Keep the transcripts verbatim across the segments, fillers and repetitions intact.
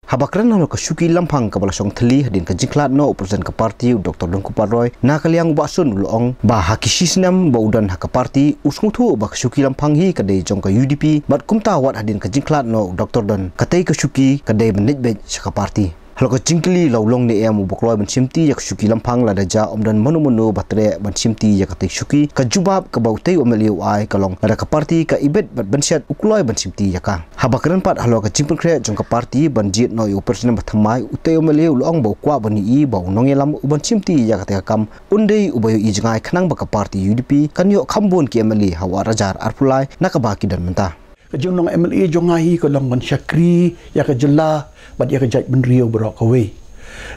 Haba kren halor ka shuki lamphang kaba la shong thylli hadien ka jingkhlad noh u President ka party u Doctor Donkupar Roy, na ka liang u Bah Sun u la ong ba ha ki shi snem ba u don ha ka party u sngewthuh ba ka shuki lamphang hi ka dei jong ka U D P, bad kumta wat hadien ka jingkhlad noh u Doctor Don, katei ka shuki ka dei ban leit beit sha ka party. Halor ka jingkylli la u long ne em uba kloi ban shimti ïa ka shuki lamphang lada jia ym don mano mano ba treh ban shimti ïa katei ka shuki, ka jubab kaba utei u M L A u ai ka long lada ka party ka ibit bad bynshet u kloi ban shimti ïa ka. Haba kren pat halor ka jingpynkhreh jong ka party ban jied noh ïa u President bathymmai, utei u M L A u la ong ba u kwah ban ïohi ba u nongïalam uban shimti ïa katei ka kam un dei uba ïohi jngai khnang ba ka party U D P kan ïoh kham bun ki M L A ha u ar hajar arphew lai na kaba ki don mynta. Ka jinglong M L A jong nga hi ka long ban shakri ïa ka jylla bad ïa ka jaitbynriew baroh kawei.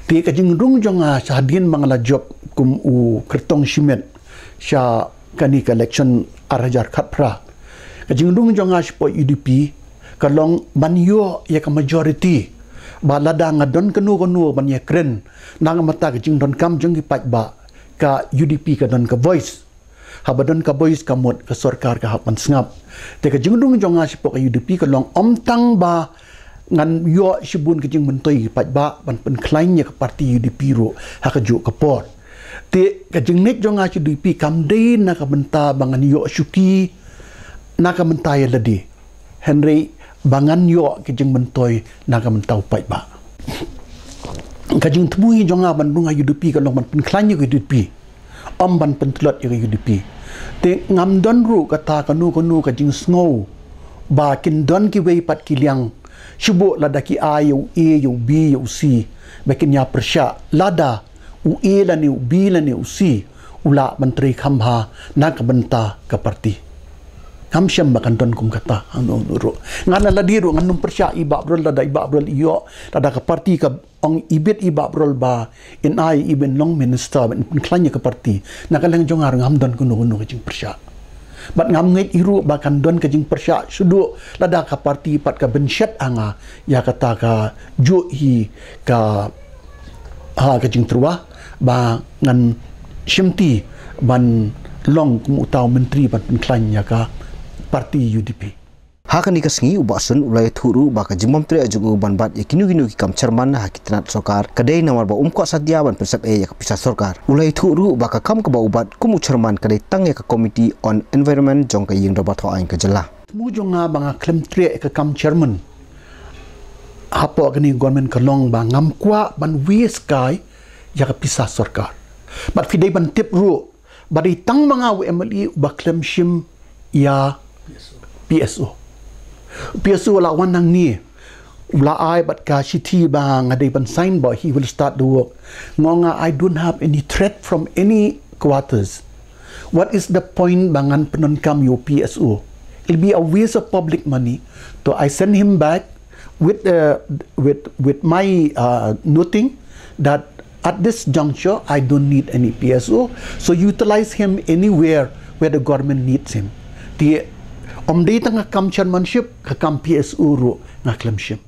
Te ka jingrung jong nga shadien ba nga la jop kum u kyrtong shimet sha kane ka election ar hajar khatphra. Ka jingrung jong nga shapoh U D P ka long ban ïoh ïa ka majority, ba lada nga don kano kano ban ïakren na ka bynta ka jingdonkam jong ki paidbah, ka U D P ka don ka voice. Haba don ka voice ka mut ka sorkar ka hap ban sngap. Te ka jingrung jong nga shapoh ka U D P ka long ym tang ba ngan ïoh shibun ka jingmyntoi ki paidbah ban pynkhlaiñ ïa ka party U D P ruh ha kajuh ka por. Te ka jingngeit jong nga sha U D P kam dei na ka bynta ba ngan ïoh shuki na ka bynta ïa lade, hynrei ba ngan ïoh ka jingmyntoi na ka bynta u paidbah. Ka jingthmu hi jong nga ban rung ha U D P ka long ban pynkhlaiñ ïa ka U D P, ym ban pyntlot ïa ka U D P. Te ngam don ruh kata kano kano ka jingsngew ba kin don kiwei pat ki liang, shu bud lada ki ai ïa u A, ïa u B, ïa u C, ba kin ïa pyrshah lada u A lane u B lane u C u lah ban trei kham bha na ka bynta ka party. Ngam shem ba kan don kum kata hangno hangno ruh. Nga na lade ruh ngan ym pyrshah i Bah Brol, lada i Bah Brol i ïoh, lada ka party ka ong ibit i Bah Brol ba in ai i ban long minister ban pynkhlaiñ ïa ka party, na ka liang jong nga ruh ngam don kano kano ka jingpyrshah. Bad ngam ngeit hi ruh ba kan don ka jingpyrshah shaduh lada ka party pat ka bynshet ha nga ïa kata kajuh hi ka, ha, ka jingtyrwa ba ngan shimti ban long kum uta u myntri ban pynkhlaiñ ïa ka party U D P. Ha kane ka sngi u Bah Sun u la ïathuh ruh ba ka jingbymtreh jong u ban bat ïa kino kino ki kam chairman ha ki tnat sorkar ka dei namar ba um kwah satia ban pynsep ei ïa ka pisa sorkar. U la ïathuh ruh ba ka kam kaba u bat kum u chairman ka dei tang ïa ka Committee on Environment jong ka Ïing Dorbar Thaw Aiñ ka jylla. Thmu jong nga ba nga khlem treh ïa ka kam chairman hapoh kane ka government ka long ba ngam kwah ban waste kai ïa ka pisa sorkar. Bad phi dei ban tip ruh ba dei tang ma nga u M L A uba khlem shim ïa P S O. P S O la wan nangne, u la ai bad ka shithi ba nga dei ban sign ba he will start the work. Nga ong, I don't have any threat from any quarters. What is the point ba ngan pyndonkam ïa u P S O? It'll be a waste of public money. So I send him back with, uh, with, with my, uh, noting that at this juncture I don't need any P S O. So utilize him anywhere where the government needs him. Te ym dei tang ka kam chairmanship, ka kam P S O ruh nga khlem shim.